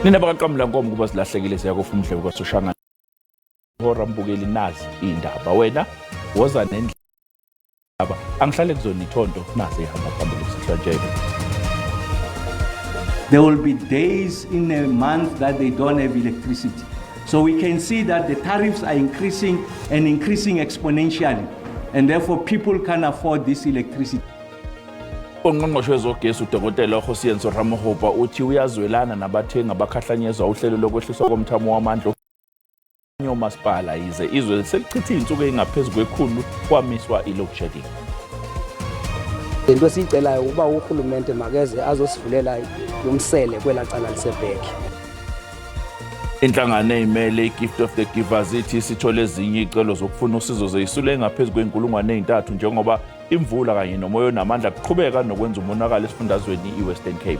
Nina bakaqamula nkomo kuba silahlekile siyakufa umdlebe kwaSoshangane. Hora mbukeli nazi indaba wena woza nendaba angihlale kuzona ithonto nazi ihamba phambili kusihlwa. There will be days in a month that they don't have electricity. So we can see that the tariffs are increasing and increasing exponentially. And therefore people can afford this electricity. Ungqongqoshe wezogesi uDokotela Kgosientsho Ramokgopa uthi uyazwelana nabathengi abakhahlanyezwa uhlelo lokwehliswa komthamo wamandla omasipala yize izwe selichithe iy'nsuku ey'ngaphezu kwekhulu kwamiswa i-load shedding. Into esiyicelayo ukuba urhulumente makeze azosivulela umsele kwelaa cala lisebhekhi. Inhlangano eyimele i-Gift of the Givers ithi sithole ezinye iy'celo zokufuna usizo zeyisule engaphezu kwey'nkulungwane ey'ntathu njengoba imvula kanye nomoya onamandla kuqhubeka nokwenza umonakalo esifundazweni i-Western Cape.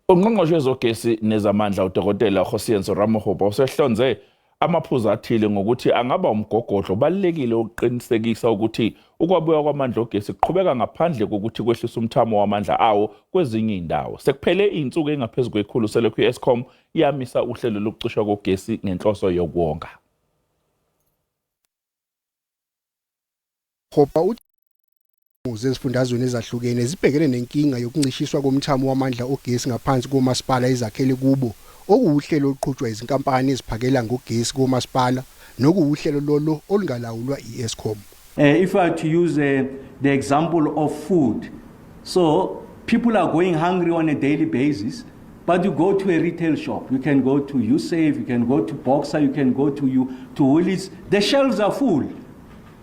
Ungqongqoshe wezogesi nezamandla uDokotela Kgosientsho Ramokgopa usehlonze amaphuzu athile ngokuthi angaba umgogodlo obalulekile ukuqinisekisa ukuthi ukwabiwa kwamandla ogesi kuqhubeka ngaphandle kokuthi kwehlise umthamo wamandla awo kwezinye iy'ndawo. Sekuphele iy'nsuku ey'ngaphezu kwekhulu selokhu i-Eskom yamisa uhlelo lokucishwa kogesi ngenhloso yokuwonga. Hopa uthi ezifundazweni ezahlukene zibhekene nenkinga yokuncishiswa komthamo wamandla ogesi ngaphansi komasipala ezakhele kubo, okuwuhlelo oluqhutshwa izinkampani eziphakela ngogesi komasipala nokuwuhlelo lolo olungalawulwa i-Eskom. If I were to use the example of food, so people are going hungry on a daily basis, but you go to a retail shop, you can go to Usave, you can go to Boxer, you can go to Woolies, the shelves are full.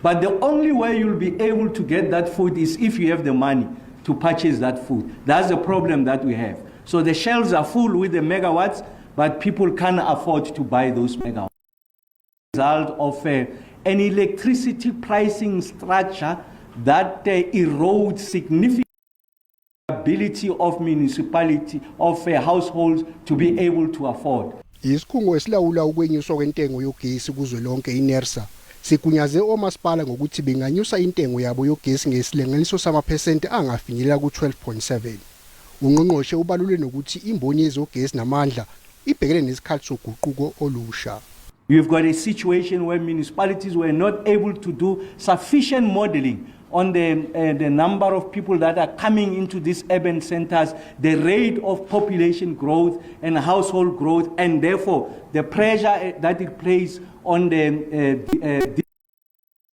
But the only way you'll be able to get that food is if you have the money to purchase that food. That's the problem that we have. So the shelves are full with the megawatts, but people can't afford to buy those megawatts. Result of an electricity pricing structure that erodes significant ability of municipality, of households to be able to afford. Isikhungo esilawula ukwenyuswa kwentengo yogesi kuzwelonke iNERSA sigunyaze omasipala ngokuthi benganyusa intengo yabo yogesi ngesilinganiso samaphesenti angafinyelela ku-12.7. Ungqongqoshe ubalule nokuthi imboni yezogesi namandla ibhekene nesikhathi soguquko olusha. You've got a situation where municipalities were not able to do sufficient modeling on the number of people that are coming into these urban centers, the rate of population growth and household growth, and therefore the pressure that it plays on the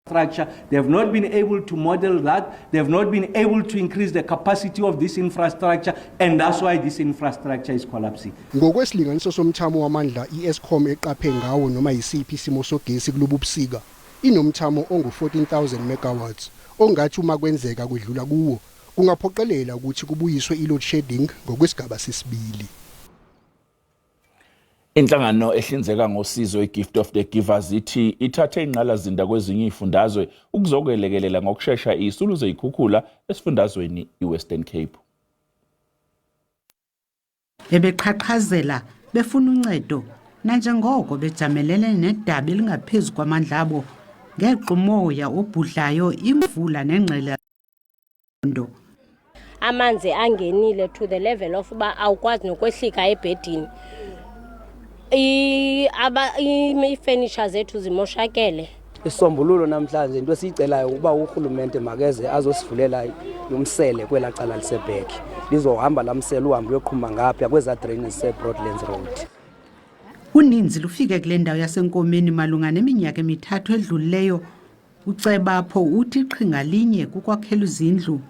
infrastructure. They have not been able to model that. They have not been able to increase the capacity of this infrastructure, and that's why this infrastructure is collapsing. Ngokwesilinganiso somthamo wamandla i-Eskom eqaphe ngawo noma yisiphi isimo sogesi kulobu busika, inomthamo ongu-14,000 megawatts ongathi uma kwenzeka kwedlula kuwo kungaphoqelela ukuthi kubuyiswe i-load shedding ngokwesigaba sesibili. Inhlangano ehlinzeka ngosizo i-Gift of the Givers ithi ithathe ingqalazinda kwezinye izifundazwe ukuzokwelekelela ngokushesha izisulu zeyikhukhula esifundazweni i-Western Cape. Bebeqhaqhazela befuna uncedo nanjengoko bejamelene nedabi elingaphezu kwamandla abo ngexa umoya obhudlayo, imvula nengqele. Amanzi angenile to the level of uba awukwazi nokwehlika ebhedini. Iifenitsha zethu zimoshakele. Isisombululo namhlanje, into esiyicelayo ukuba urhulumente makeze azosivulela umsele kwelaa cala lisebhekhi, lizohamba laa msele uhambe uyoqhuma ngapha kwezaa drain zise-Broadlands Road. Uninzi lufike kule ndawo yaseNkomeni malunga neminyaka emithathu edlulileyo. Ucebapho uthi iqhinga linye kukwakhela izindlu.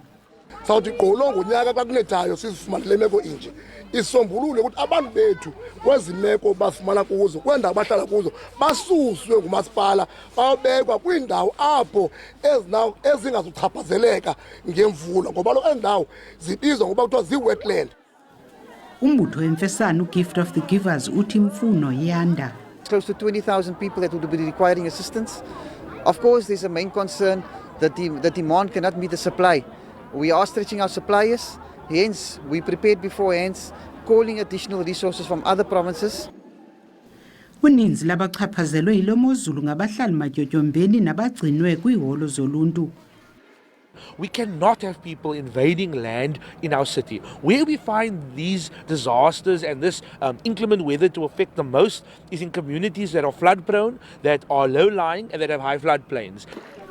Sawuthi gqolo ngonyaka xa kunethayo sizifumane le meko inje. Isombululo ukuthi abantu bethu kwezi meko bafumana kuzo, kwiindawo bahlala kuzo, basuswe ngumasipala bayobekwa kwiindawo apho ezingazuchaphazeleka ngemvula, ngoba lo ezi ndawo zibizwa ngokuba kuthiwa zii-wetland. Umbutho wemfesana uGift of the Givers uthi imfuno iyanda. Close to 20,000 people that would be requiring assistance. Of course, there's a main concern that the demand cannot meet the supply. We are stretching our suppliers. Hence, we prepared beforehand, calling additional resources from other provinces. Uninzi labachaphazelwe yilo mozulu ngabahlali matyotyombeni nabagcinwe kwiiholo zoluntu. We cannot have people invading land in our city. Where we find these disasters and this inclement weather to affect the most is in communities that are flood prone, that are low lying, and that have high floodplains.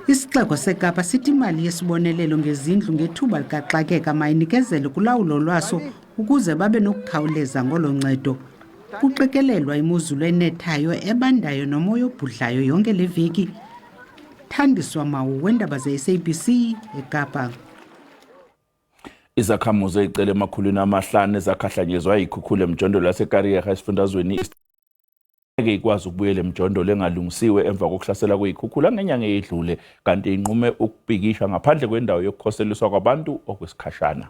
Isixeko seKapa sithi imali yesibonelelo ngezindlu ngethuba likaxakeka mayinikezelwe kulawulo lwaso ukuze babe nokukhawuleza ngolo ncedo. Kuqikelelwa imozulu enethayo, ebandayo nomoya obhudlayo yonke le veki. Thandiswa Mawu wendaba ze-SABC eKapa. Izakhamuzi ezicela ema-500 ezakhahlanyezwa yikhukhula emjondolo yaseKariega esifundazweni ngeke ikwazi ukubuyela emjondolo engalungisiwe emva kokuhlasela kweyikhukhula ngenyanga eyedlule, kanti inqume ukubhikisha ngaphandle kwendawo yokukhoseliswa kwabantu okwesikhashana.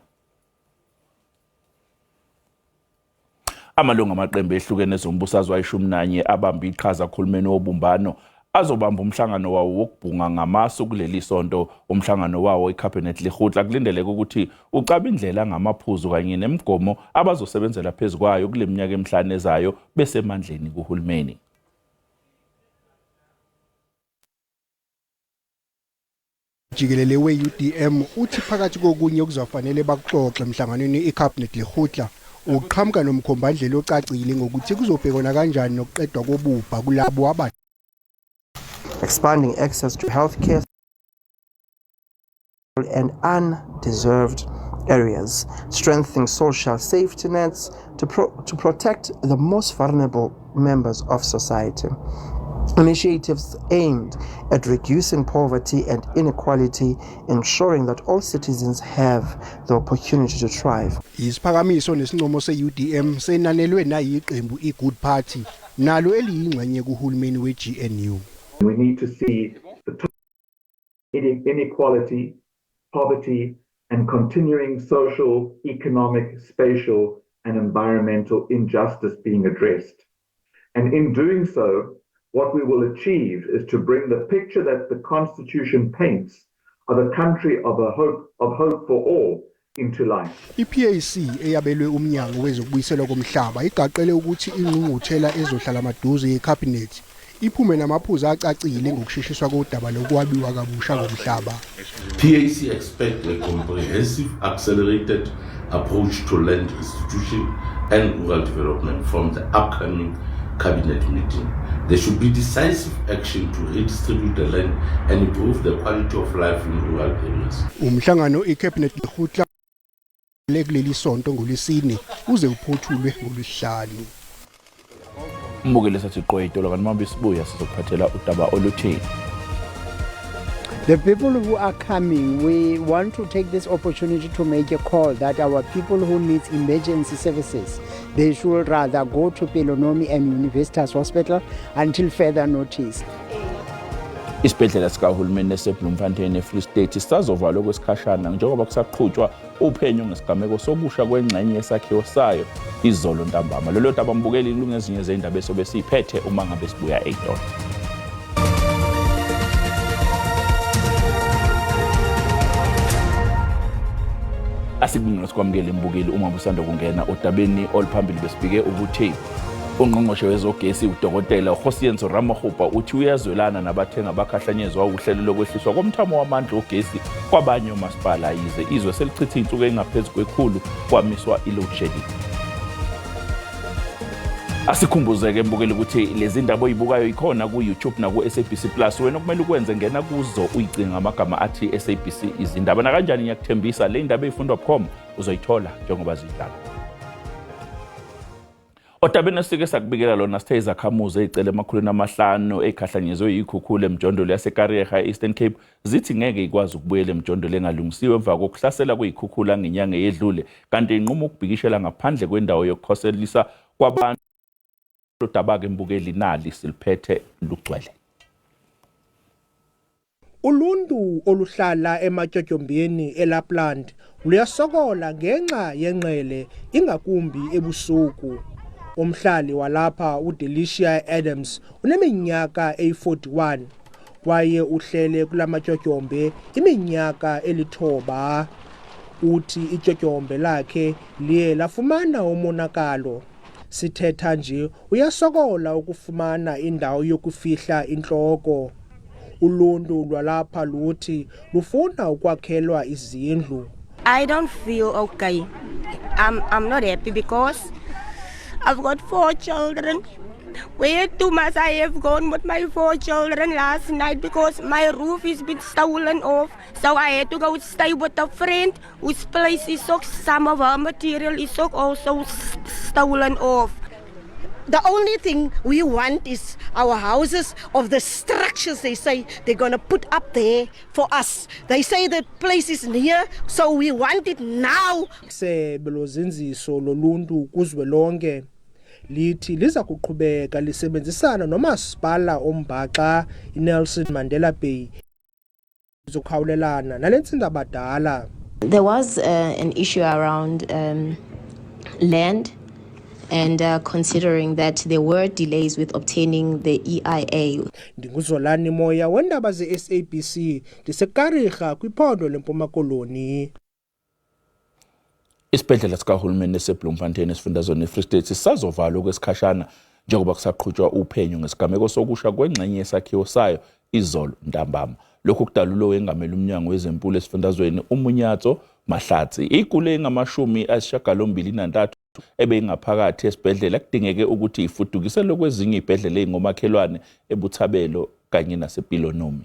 Amalungu amaqembu ehlukene ezombusazwe ayi-11 abambe iqhaza kuhulumeni wobumbano azobamba umhlangano wawo wokubhunga ngamasu kuleli sonto. Umhlangano wawo iCabinet Lekgotla kulindeleke ukuthi ucabe indlela ngamaphuzu kanye nemigomo abazosebenzela phezu kwayo kule minyaka emihlanu ezayo besemandleni kuhulumeni. Jikelele we-UDM uthi phakathi kokunye okuzofanele bakuxoxe emhlanganweni iCabinet Lekgotla uqhamuka nomkhombandlela ocacile ngokuthi kuzobhekwana kanjani nokuqedwa kobubha kulabo aba Expanding access to healthcare and undeserved areas, strengthening social safety nets to protect the most vulnerable members of society. Initiatives aimed at reducing poverty and inequality, ensuring that all citizens have the opportunity to thrive. Isiphakamiso nesincomo se-UDM senanelwe nayiqembu i-Good Party nalo eliyingxenye kuhulumeni we-GNU. We need to see the inequality, poverty, and continuing social, economic, spatial, and environmental injustice being addressed. And in doing so, what we will achieve is to bring the picture that the Constitution paints of a country of hope for all into life. I-PAC eyabelwe umnyango wezokubuyiselwa komhlaba igaqele ukuthi ingqungquthela ezohlala maduze yeCabinet iphume namaphuzu acacile ngokusheshiswa kodaba lokwabiwa kabusha komhlaba. PAC expect a comprehensive, accelerated approach to land restitution and rural development from the upcoming cabinet meeting. There should be decisive action to redistribute the land and improve the quality of life in rural areas. Umhlangano iCabinet Lekgotla kuleli sonto ngolwesine uze uphothulwe ngolwesihlanu. Umbukeli, sathi qo itolo, kanti uma sibuya sizokuphathela udaba oluthini. The people who are coming, we want to take this opportunity to make a call that our people who need emergency services, they should rather go to Pelonomi and Universitas Hospital until further notice. Isibhedlela sikahulumeni eseBloemfontein eFree State sisazovalwa okwesikhashana njengoba kusaqhutshwa uphenyo ngesigameko sokusha kwengxenye yesakhiwo sayo izolo ntambama. Lolo daba, mbukeli, lungezinye zey'ndaba esobe siyiphethe uma ngabe sibuya ey'tolo. Asikubingelele, sikwamukele mbukeli uma busanda kungena. Odabeni oluphambili besibike ukuthi ungqongqoshe wezogesi udokotela uKgosientsho Ramokgopa uthi uyazwelana nabathenga abakhahlanyezwa uhlelo lokwehliswa komthamo wamandla ogesi kwabanye omasipala, yize izwe selichithe iy'nsuku ey'ngaphezu kwe-100 kwamiswa i-load shedding. Asikhumbuzeke mbukeli ukuthi lezi ndaba oyibukayo ikhona ku-YouTube naku-SABC Plus. Wena okumele ukwenze, ngena kuzo uyicinga ngamagama athi SABC Izindaba. Nakanjani ngiyakuthembisa, le ndaba eyifundwa bukhoma uzoyithola njengoba zinjalo. Odabeni esike sakubikela lona, sithe izakhamuzi ey'cela ema-500 ey'khahlanyezwe yikhukhula emjondolo yaseKariega e-Eastern Cape zithi ngeke ikwazi ukubuyela emjondolo engalungisiwe emva kokuhlasela kuyikhukhula ngenyanga eyedlule, kanti inquma ukubhikishela ngaphandle kwendawo yokukhoselisa kwabantu. Udaba-ke mbukeli nali siliphethe lugcwele. Uluntu oluhlala ematyotyombeni eLapland luyasokola ngenxa yengqele, ingakumbi ebusuku. Umhlali walapha uDelicia Adams uneminyaka eyi-41 kwaye uhlele kula matyotyombe iminyaka eli-9. Uthi ityotyombe lakhe liye lafumana umonakalo. Sithetha nje uyasokola ukufumana indawo yokufihla intloko. Uluntu lwalapha luthi lufuna ukwakhelwa izindlu. I don't feel okay. I'm not happy because I've got 4 children. Where to must I have gone with my 4 children last night because my roof has been stolen off. So I had to go stay with a friend whose place is so, some of her material is so also stolen off. The only thing we want is our houses of the structures they say they're going to put up there for us. They say the place is near, so we want it now. Isebe lozinziso loluntu kuzwelonke lithi liza kuqhubeka lisebenzisana nomasipala ombaxa iNelson Mandela Bay zokukhawulelana nale ntsindabadala. There was an issue around land and considering that there were delays with obtaining the EIA. NdinguZolani Moya wendaba ze-SABC ndiseKariga kwiphondo leMpuma Koloni. Isibhedlela sikahulumeni eseBloemfontein esifundazweni eFree State sisazovalwa okwesikhashana njengoba kusaqhutshwa uphenyo ngesigameko sokusha kwengxenye yesakhiwo sayo izolo ntambama. Lokhu kudalulwe owengamele umnyango wezempilo esifundazweni uMunyatso Mahlatsi. Igule engama-83 ebeyingaphakathi esibhedlela kudingeke ukuthi ifudukiselwe kwezinye izibhedlela ezingomakhelwane eButhabelo kanye nasePilonomi.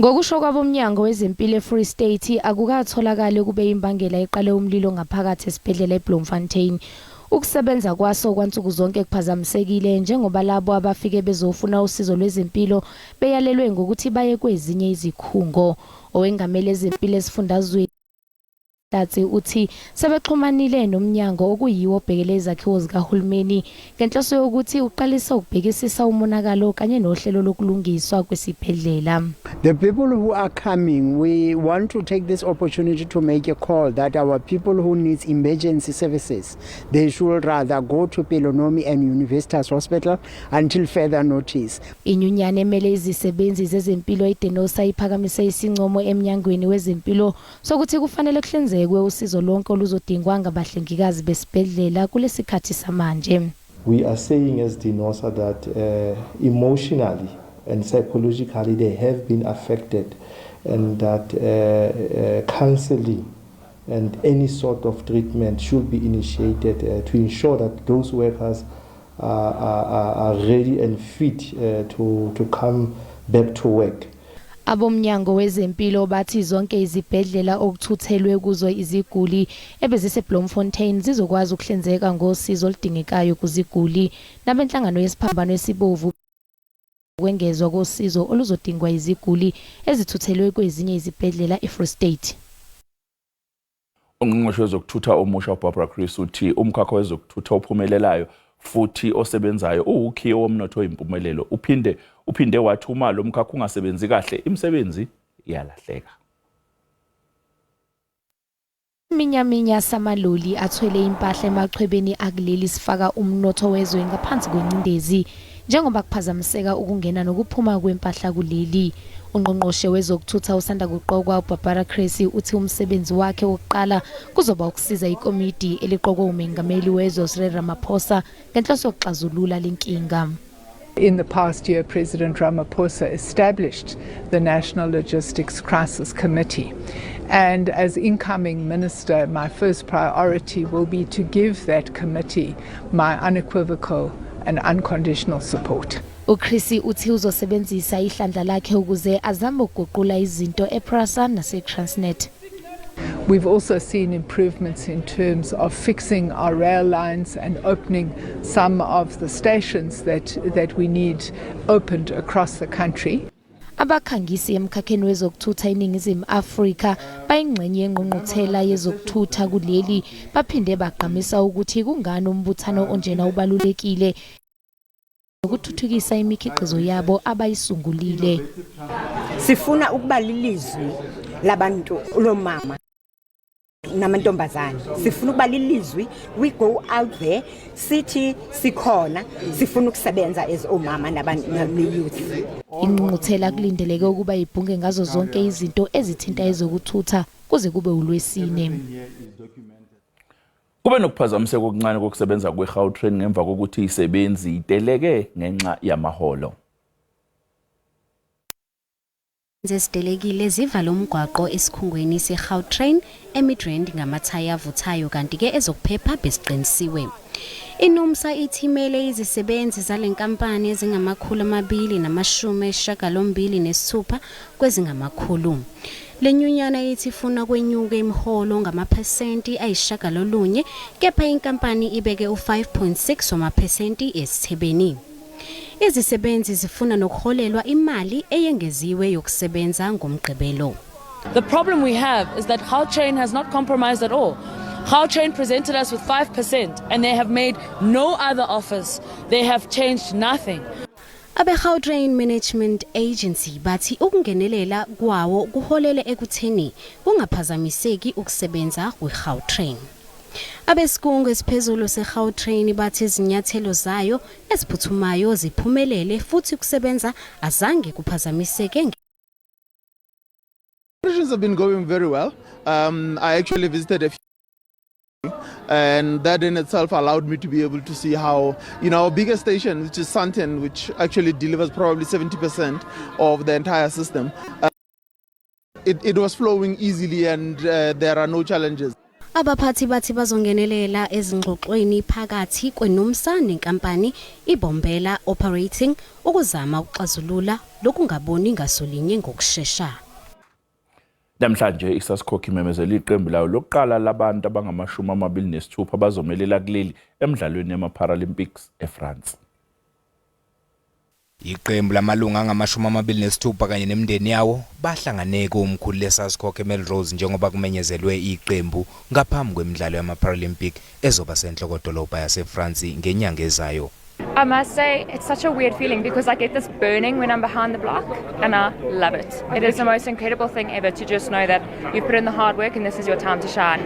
Ngokusho kwabomnyango wezempilo eFree State akukatholakali kube imbangela eqale umlilo ngaphakathi esibhedlela eBloemfontein. Ukusebenza kwaso kwansuku zonke kuphazamisekile njengoba labo abafike bezofuna usizo lwezempilo beyalelwe ngokuthi baye kwezinye izikhungo. Owengamele ezempilo esifundazweni Hlatsi uthi sebexhumanile nomnyango okuyiwo obhekele izakhiwo zikahulumeni ngenhloso yokuthi uqalise ukubhekisisa umonakalo kanye nohlelo lokulungiswa kwesibhedlela. The people who are coming, we want to take this opportunity to make a call that our people who needs emergency services, they should rather go to Pelonomi and Universitas Hospital until further notice. Inyunyana emele izisebenzi zezempilo iDenosa iphakamise isincomo emnyangweni wezempilo sokuthi kufanele kuhlinzekwe usizo lonke oluzodingwa ngabahlengikazi besibhedlela kulesikhathi samanje. We are saying as DENOSA that emotionally and psychologically they have been affected, and that counseling and any sort of treatment should be initiated to ensure that those workers are ready and fit to come back to work. Abomnyango wezempilo bathi zonke izibhedlela okuthuthelwe kuzo iziguli ebeziseBloemfontein zizokwazi ukuhlinzeka ngosizo oludingekayo kuziguli nabenhlangano yesiphambano esibovu kwengezwa kosizo oluzodingwa iziguli ezithuthelwe kwezinye izibhedlela eFree State. Ungqongqoshe wezokuthutha omusha uBarbara Creecy uthi umkhakha wezokuthutha ophumelelayo futhi osebenzayo uwukhiye womnotho oyimpumelelo. Uphinde wathi uma lo mkhakha ungasebenzi kahle imisebenzi iyalahleka. Iminyaminya samaloli athwele impahla emachwebeni akuleli sifaka umnotho wezwe ngaphansi kwencindezi njengoba kuphazamiseka ukungena nokuphuma kwempahla kuleli. Ungqongqoshe wezokuthutha usanda kuqokwa uBarbara Creecy uthi umsebenzi wakhe wokuqala kuzoba ukusiza ikomidi eliqokwe umengameli wezwe Cyril Ramaphosa ngenhloso yokuxazulula lenkinga. In the past year, President Ramaphosa established the National Logistics Crisis Committee. And as incoming minister, my first priority will be to give that committee my unequivocal and unconditional support. uCreecy uthi uzosebenzisa ihlandla lakhe ukuze azame ukuguqula izinto ePrasa naseTransnet. We've also seen improvements in terms of fixing our rail lines and opening some of the stations that we need opened across the country. Abakhangisi emkhakheni wezokuthutha eNingizimu Afrika bayingxenye yengqungquthela yezokuthutha kuleli baphinde bagqamisa ukuthi kungani umbuthano onjena ubalulekile ukuthuthukisa imikhiqizo yabo abayisungulile. Sifuna ukuba lilizwi labantu lomama namantombazane, sifuna ukuba lilizwi. We go out there sithi sikhona, sifuna ukusebenza as omama ne-youth. Ingqungquthela kulindeleke ukuba ibhunge ngazo zonke izinto ezithinta ezokuthutha kuze kube ulwesine. Kube nokuphazamiseka okuncane kokusebenza kwe-Gautrain ngemva kokuthi isebenzi iteleke ngenxa yamaholo. Ezitelekile zivala umgwaqo esikhungweni se-Gautrain eMidrand ngamathayi avuthayo kanti-ke ezokuphepha beziqinisiwe. INUMSA ithi imele izisebenzi zale nkampani ezingama-286 kwezingamakhulu. Le nyunyana ithi ifuna kwenyuke imiholo ngamaphesenti 9 kepha inkampani ibeke u-5.6 wamaphesenti esithebeni. Izisebenzi zifuna nokuholelwa imali eyengeziwe yokusebenza ngoMgqibelo. The problem we have is that Gautrain has not compromised at all. Gautrain presented us with 5% and they have made no other offers. They have changed nothing. Abe-Gautrain Management Agency bathi ukungenelela kwawo kuholele ekutheni kungaphazamiseki ukusebenza kwe-Gautrain. Abesigungu esiphezulu se-Gautrain bathi izinyathelo zayo eziphuthumayo ziphumelele futhi ukusebenza azange kuphazamiseke. Operations have been going very well. I actually visited a few, and that in itself allowed me to be able to see how our biggest station, which is Sandton, which actually delivers probably 70% of the entire system. It was flowing easily and there are no challenges. Abaphathi bathi bazongenelela ezingxoxweni phakathi kweNUMSA nenkampani iBombela Operating ukuzama ukuxazulula lokungaboni ngasolinye ngokushesha. Namhlanje iSASCOC imemezela iqembu layo lokuqala labantu abangama-26 abazomelela kuleli emidlalweni yama-Paralympics eFrance. Iqembu lamalungu angama-26 kanye nemindeni yawo bahlangane komkhulu leSASCOC eMelrose njengoba kumenyezelwe iqembu ngaphambi kwemidlalo yama-Paralympic ezoba senhlokodolobha yaseFrance ngenyanga ezayo. I must say, it's such a weird feeling because I get this burning when I'm behind the block, and I love it. It is the most incredible thing ever to just know that you've put in the hard work and this is your time to shine.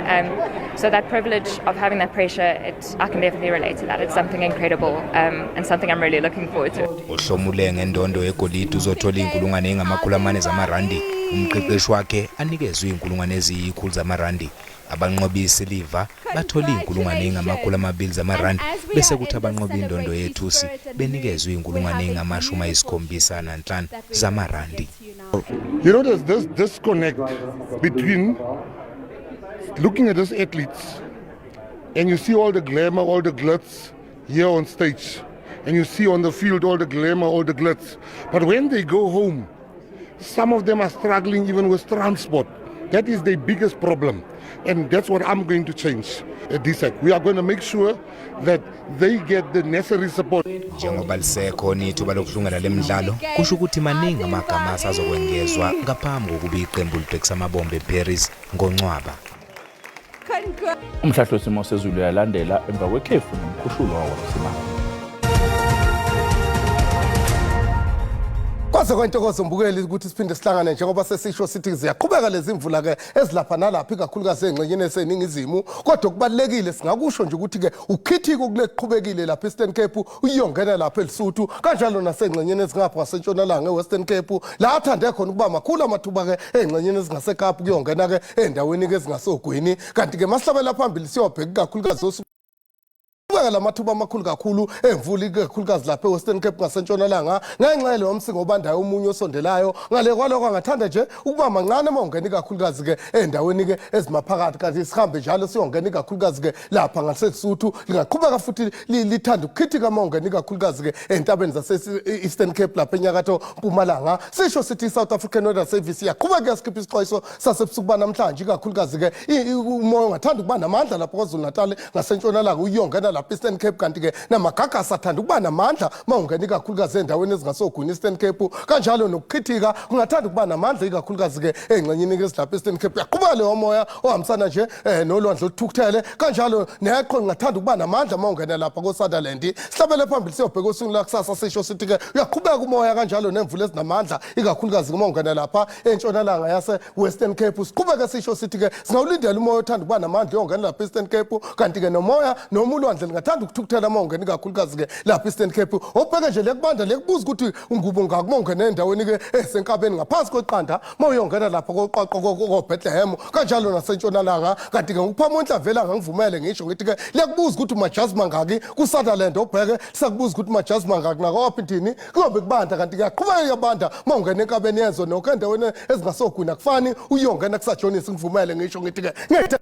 So that privilege of having that pressure, I can definitely relate to that. It's something incredible and something I'm really looking forward to. Ohlomule ngendondo yegolide uzothola inkulungwane engama-400 zamarandi, umqeqeshi wakhe anikezwe inkulungwane eziyi-100 zamarandi. Abanqoba isiliva bathola inkulungwane engama-200 zamarandi, bese kuthi abanqoba indondo yethusi benikezwe inkulungwane engama-75 zamarandi. There's this disconnect between looking at these athletes and you see all the glamour, all the glitz here on stage, and you see on the field all the glamour, all the glitz. But when they go home, some of them are struggling even with transport. That is the biggest problem. And that's what I'm going to change at DSAC. We are going to make sure that they get the necessary support. Njengoba lisekhona ithuba lokuhlungela lemidlalo, kusho ukuthi maningi amagama asazokwengezwa ngaphambi kokuba iqembu libhekisa amabombe eParis ngoNcwaba. Umhlahlo wesimo sezulu uyalandela emva kwekhefu nomkhushulwa wasemali. Kwaze kwentokozo mbukeli ukuthi siphinde sihlangane njengoba sesisho sithi ziyaqhubeka lezi mvula ke ezilapha nalapha, ikakhulukazi engxenyeni eseningizimu, kodwa kubalulekile singakusho nje ukuthi ke ukhithiko kuleqhubekile lapha Eastern Cape uyongena lapha eLesotho, kanjalo nasengxenyeni ezingapha ngasentshonalanga eWestern Cape, la athande khona ukuba makhulu amathuba ke engxenyeni ezingaseKapa kuyongena ke endaweni ke ezingasogwini. Kanti ke masihlabela phambili siyobheka ikakhulukazi Kubeka lamathuba amakhulu kakhulu emvula, ikakhulukazi lapha eWestern Cape ngasentshonalanga, ngenxa yalo msinga obandayo omunye osondelayo. Ngale kwalokho angathanda nje ukuba mancane uma ungena ikakhulukazi ke endaweni ke ezimaphakathi, kanti sihambe njalo siyongena ikakhulukazi ke lapha ngaseSuthu, lingaqhubeka futhi lithanda ukukhithika uma ungena ikakhulukazi ke entabeni zase-Eastern Cape lapha enyakatho Mpumalanga. Sisho sithi i-South African Weather Service iyaqhubeka iyasikhipha isixwayiso sasebusuku banamhlanje, ikakhulukazi ke umoya ungathanda ukuba namandla lapha KwaZulu Natal ngasentshonalanga uyongena lapha Eastern Cape, kanti ke namagagasi athanda ukuba namandla uma ungena ikakhulukazi endaweni ezingasogwini Eastern Cape, kanjalo nokukhithika kungathanda ukuba namandla ikakhulukazi ke engxenyeni ke ezilapha Eastern Cape. Uyaqhubeka leyo moya ohambisana nje nolwandle oluthukuthele, kanjalo neqhwa lingathanda ukuba namandla uma ungena lapha ko-Sutherland. Sihlabele phambili siyobheka osukwini lakusasa, sisho sithi ke uyaqhubeka umoya kanjalo nemvula ezinamandla ikakhulukazi uma ungena lapha entshonalanga yase-Western Cape. Siqhubeke sisho sithi ke singawulindela umoya othanda ukuba namandla uyongena lapha Eastern Cape, kanti ke nomoya noma ulwandle Lingathanda ukuthukuthela uma ungena ikakhulukazi-ke lapha Eastern Cape. Obheke nje lekubanda lekubuza ukuthi ungubo ngaki uma ungena endaweni-ke esenkabeni ngaphansi kweqanda, uma uyongena lapha koqoqo koBethlehem, kanjalo nasentshonalanga. Kanti-ke ngokuphama onhlavela ngivumele ngisho ngithi-ke liyakubuza ukuthi umajazi mangaki kuSutherland. Obheke lisakubuza ukuthi umajazi mangaki nakwaphindini, kuyobe kubanda. Kanti kuyaqhubeka kuyabanda uma ungena enkabeni yezwe nokho endaweni ezingasogwini akufani uyongena kusajonisi. Ngivumele ngisho ngithi-ke ngeke.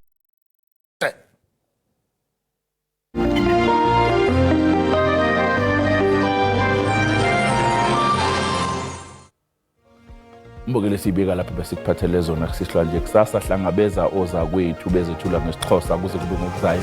Mbukele sibika lapho besikuphathele zona kusihlwa nje. Kusasa hlangabeza ozakwethu bezethula ngesiXhosa kuze kube ngokuzayo.